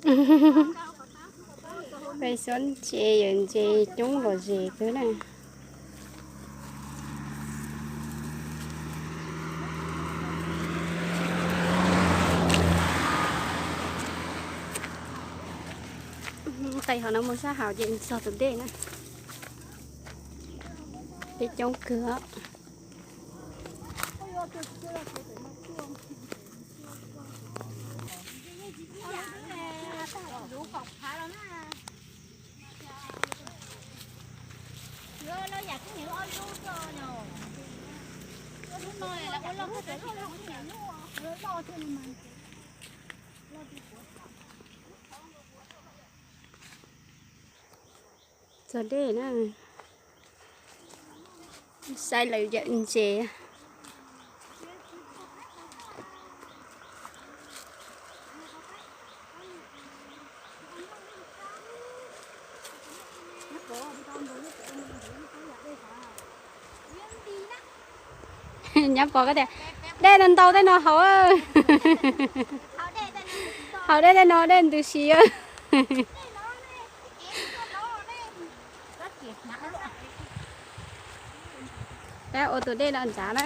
Peb xyuas ntses, yawm ntses coob lom zem kawg na. Qis hauv no mus sab hauv ces txog tus dej na. Peb coob kawg. Txog dej na. Saib lawv yawm ntses. Nyab Pov ko tias, dej no ntau tej no haus. Haus dej tej no dej ntws si. Peb ua tus dej no ntxav na.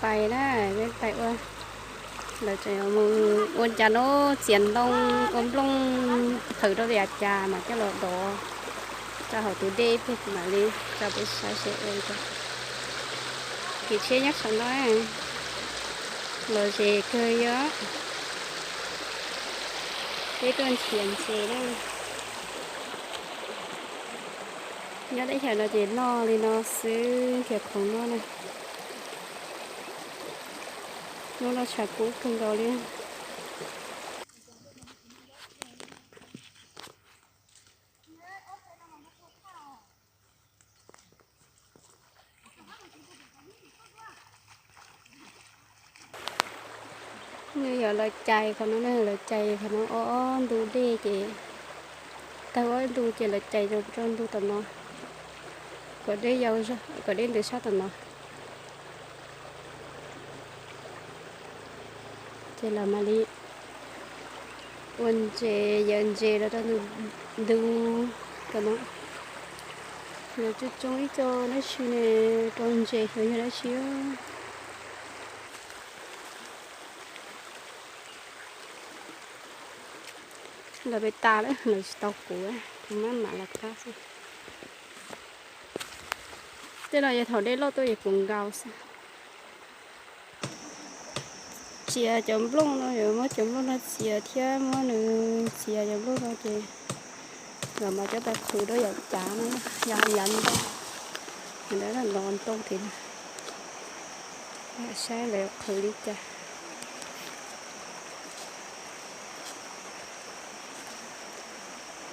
Pais na, peb pais ua, lawv tseem mus ua cas no, txiav ntoo ua nplooj qhwv rau yav cas mas coj los dov rau hauv tus dej pem mam li rau peb saib seb ua li cas. Kev tsheb nyob saum no lom zem kawg yom. Peb tuaj nrhiav ntses na. Nyob teb chaws no ces noj li no xwb, nrhiav khoom noj na. Hnub no tshav kub kawg nkaus li. Nws yog lawv cais qhov no, lawv cais qhov no ob ntu dej ces, tag ob ntu ces lawv cais rau ntu tom no, kom dej yau zog, kom dej ntws sab tom no. Ces lawv mam li ua ntses, yawm ntses los rau ntu tom no. Lawv tsoo tsoo ib co dab tsi ne, rau ntses los yog dab tsi. Lawv pem tas lawm, lawv tsis tau kuv, kuv maj mam los qab xwb. Tej no yog thaum dej loj tuaj ces kuv nkaus xwb. Txiav cov nplooj no, yuav muab cov nplooj no txiav thiab muab nws txiav cov nplooj no ces lawv mam coj tau qhwv rau yav cav no, yav yav ntoo, yav ntoo ntoo tid na. Saib lawv qhwv li cas.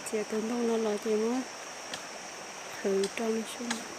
Txiav tus ntoo no los ces muab qhwv rau no xwb.